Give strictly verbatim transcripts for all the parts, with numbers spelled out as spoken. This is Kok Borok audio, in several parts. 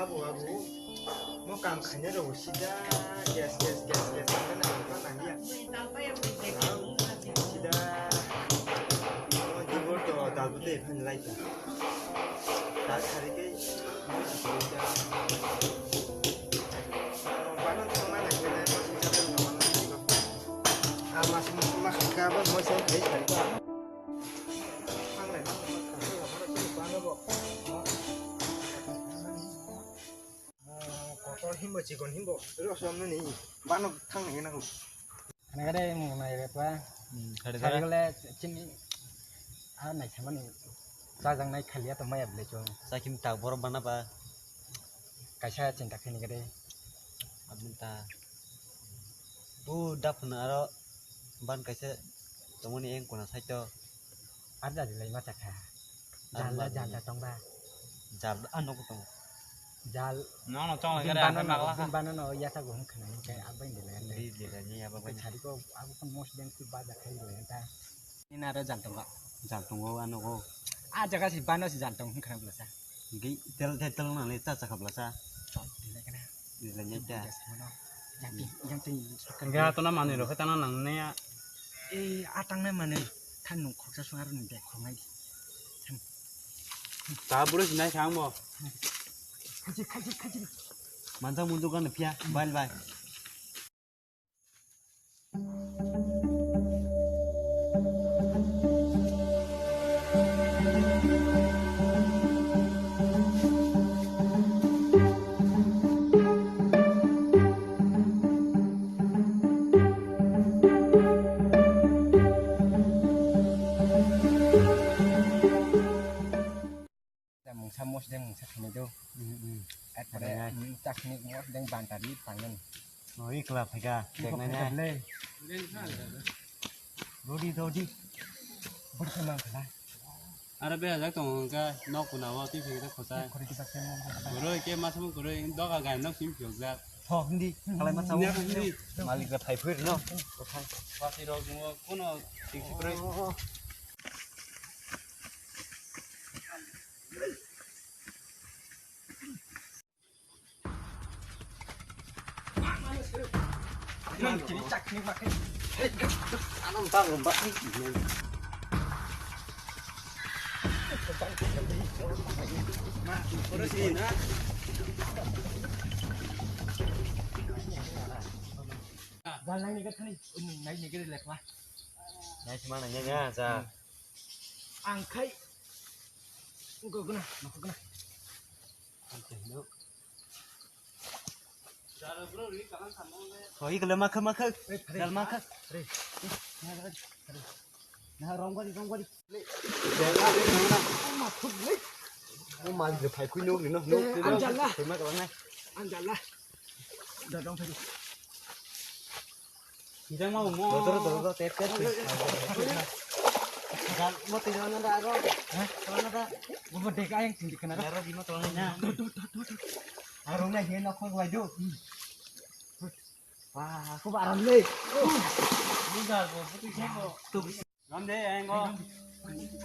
Abu abu, mo kam khaina rw sida gas gas gas gas khaina nang nang ya. Sida mo dibor to dalbu de phan lai ta. Dal khari ke mo sida. Bano thangma nang kene mo sida dalbu. Ah, mas mas mas ka ba mo sen kai kai. Kotor himbo chikon himbo rosomnani bano thang nai nang. Nagade mo nai re pa. Hmm, khade Sari dara. Gole chini. Ah, nai samani. Chajang nai khaliya to maya bele chong. Sakim tak borok bana ba. Kaisa chinta khini gade. Abinta. Bu dapna aro ban kaisa tongoni eng kona saito. Arda dilai ma chakha. Jal, jal da tongba. Jal, ah, nogo tongo. Jal. No, no, chong lagare, bano no, magla kha. Bano no, yata go hum khana, hum khana, abai dilai. Di, dilai, ni aba bai. Sari ko, abo kon mos den si baja khai dilai ta. Ni na ro jal tongo. Jal tongo, ano go. Ah, jaga si bano si jal tong hum khana bla sa. Gi, tel, tel, tel na le, cha, cha kha bla sa. Chot, dilai kana. Dilai ni ta. Yang ti, yang ti. Ga to na mani ro, khata na nang ne ya. Eh, atang na mani. Than nung khoksa sung aro ni dek khongai di. Ta buro sinai khang bo. Khaji, khaji, khaji. Manjang munjung kan phiya, bye bye. Mungsa mosdeng mungsa khainai do. Hmm, hmm. Ekbare, hmm, chakni mosdeng bantari pangan. Oh, ikla phaika, deknai na. Rodi, rodi. Bwrwkhe mang khala. Aro bera jak tongo hwnka nok kuna o twi phikhe khosai. Khori kisak khe mang khala. Gurui khe masa mung gurui doga gai nok sim phiyok jak. Thok hindi, kalai masa mung. Hindi. Malik da phai phir no. Wati rok mo kuno tiksi gurui. Ang khai. Guguna, guguna. Hoi, kalau makan, makan. Dal makan. Nah, rong bari, rong bari. Oh, malik phai kui nok ni, nok ni. Anjala. Anjala. Da dong tadi. Kijang mau mo. Dodor, dodor, tep, tep. Gal, mo tijang na da aro. Hah? Tolong na da. Mo dek ayang tinggi kena da. Aro di mo tolong na. Do, do, do, do, do. Aro na hiya na khong wai do. Wah, aku barang le. Mo gal bo, putih mo. Tuh. Ram de, ayang ko.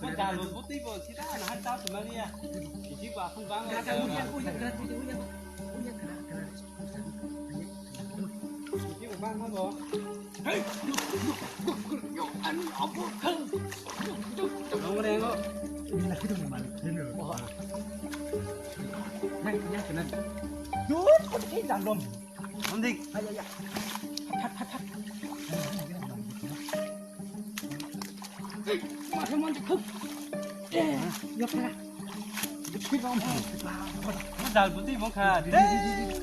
Ko jalo puti bo, sita na han ta tu mari ya. Iji ba khun bang. Kata uyan, uyan, kata uyan, uyan, kata, kata. Iji ba bang bo. Hei, yo, yo, yo, yo, yo, ani abu khang. Nong re ngo. Ini lagi tu mali. Ini. Oh. Nang, yang kena. Yo, kau ni dalam. Mondik. Ay, ay, ay. Hat, hat, hat. Hey, masa mondik, hup. Eh, ya, kena. Dikit dong. Dal putih mongkha. Dikit, dikit, dikit.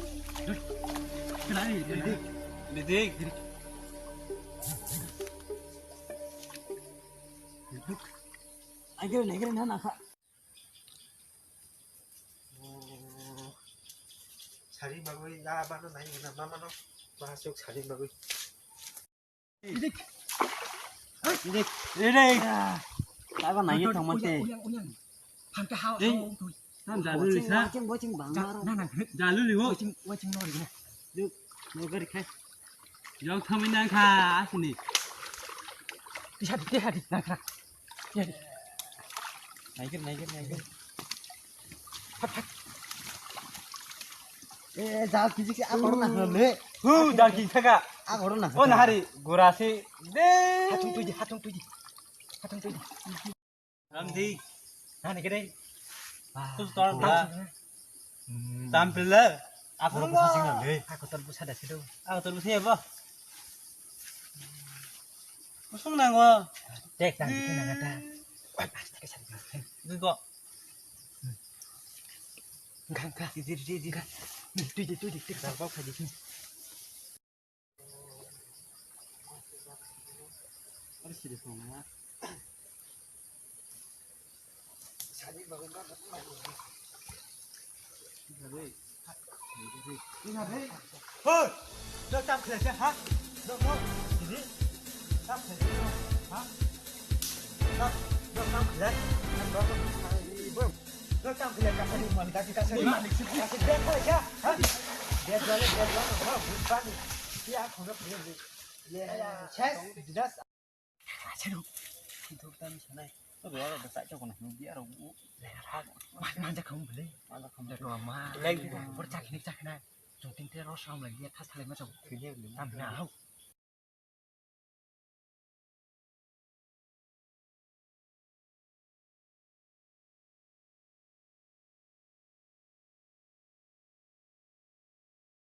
Dikit. Dikit. Ayo, naik, naik, naik, naik. Oh, sari bagwi, ya, bano nai na, mama no, masuk sari bagwi. Idik. Idik. Idik. Taba nai thang mate. Uyang, uyang, uyang. Phangke ha, ha, uy. Tam jalu ni sa. Waching, waching bang maro. Na, na, na. Jalu ni wo. Waching, waching no ri na. Juk, no gari khai. Yok thamai nang kha, asini. Tisa di, tisa di, nang kha. Tisa di. Naikir, naikir, naikir. Phat, phat. Eh, jal kiji ke akor na hale. Hu, jal kiji thaka. Akor na. O nahari, gura si. De. Hatung tuji, hatung tuji. Hatung tuji. Ramdi. Nani kede? Tus tor bula. Tampil le. Akor busa sing le. Akor tor busa da sido. Akor tor busa ya, bo. Usung nango. Tek tang, tek nang ta. Oi, pas tek sa. Giko. Gangka. Di, di, di, di. Tuji, tuji, tek sa. Bau khaji. Ari sidi phone na. Hoi, no tam khlai se ha? No, no, ini tam khlai se ha? No, no, tam khlai. No, tam khlai ka sari malik ka sari malik. Ka sari bek khlai se ha? Bek jale, bek jale, ha, buk pani. Iya, khono khlai. Yes. Bidas. Sero. Itu tami sanai. Ro ro da sai chokna biya ro. Ma ma ja kham bele. Ma ja kham. Da to ma. Lai. Bor chak ni chak na. Jong tin te ro sam lai ya khas thalai ma chok. Khile le. Tam na hau.